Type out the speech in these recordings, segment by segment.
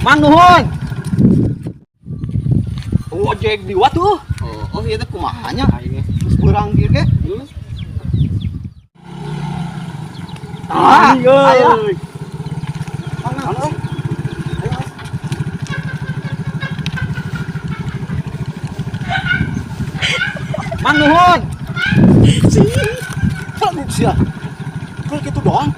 Mang nuhun. Ojek di watu. Oh, oh iya teh kumaha nya? Terus beurang kieu ge. Ah, ayo. Mang, mang. Ayo. Mang nuhun. Peluk sia. Kalau gitu doang.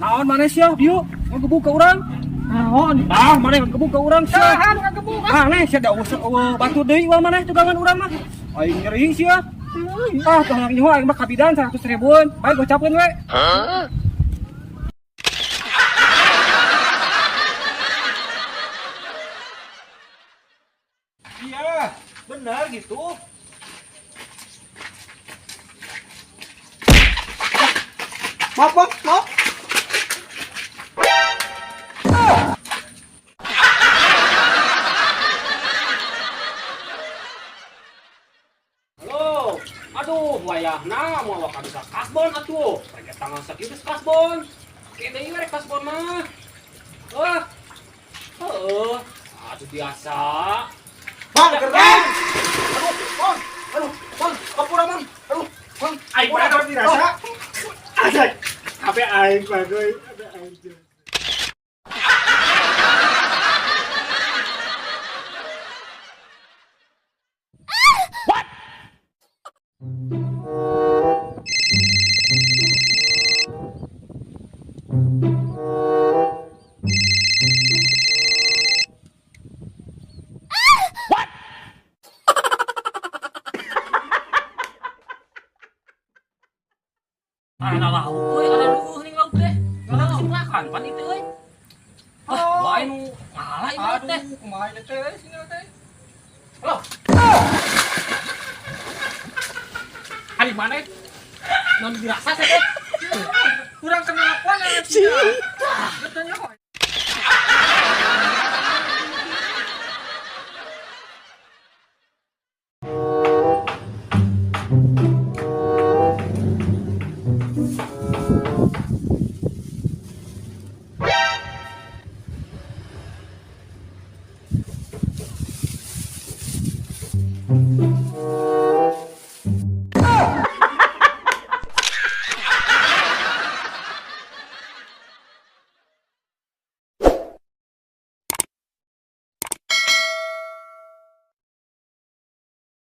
Naon maneh sia, dieu ngagebuk ka urang? Naon? Ah, maneh ngagebuk ka urang sia. Saha nu ngagebuk? Ah, maneh sia da eueuh batu deui uang maneh tugangan urang mah. Aing nyeri sia. Ah, tong nyaho aing mah kabidan 100 ribuan. Baik gocapkeun we. Iya, benar gitu. Maaf, maaf, maaf. Halo. Aduh, wayahna moal waka bisa kasbon atuh. Rek tanggal sakieu geus kasbon. Ke deui we rek kasbon mah. Wah. Heeh. Aduh biasa. Bang, keren. Aduh, bang. Aduh, bang, kapura, bang. Aduh, bang. Aing mah dirasa. Asik. Ape aing bagus. Ape aing. Ana lauk euy, ana leuweuh ning lauk teh. Lauk makan pan itu euy. Ah, wae nu ngalah ieu teh. Aduh, kumaha ieu teh sini teh. Halo. Ari mana? Non dirasa teh. Kurang kenapa ya? Sih. Betulnya.